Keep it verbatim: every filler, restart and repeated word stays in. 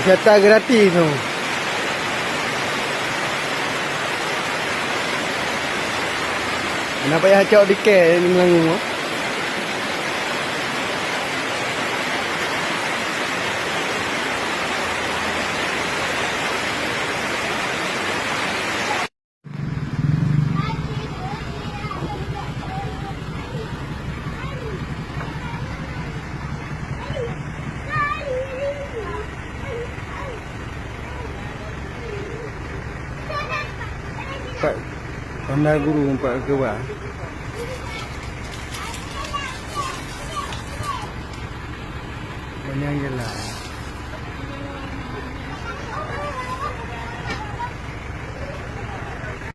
Data gratis tu. Hana payah cok tiket di Melangu. Pak, Panda Guru empat keubah. Banyak je lah.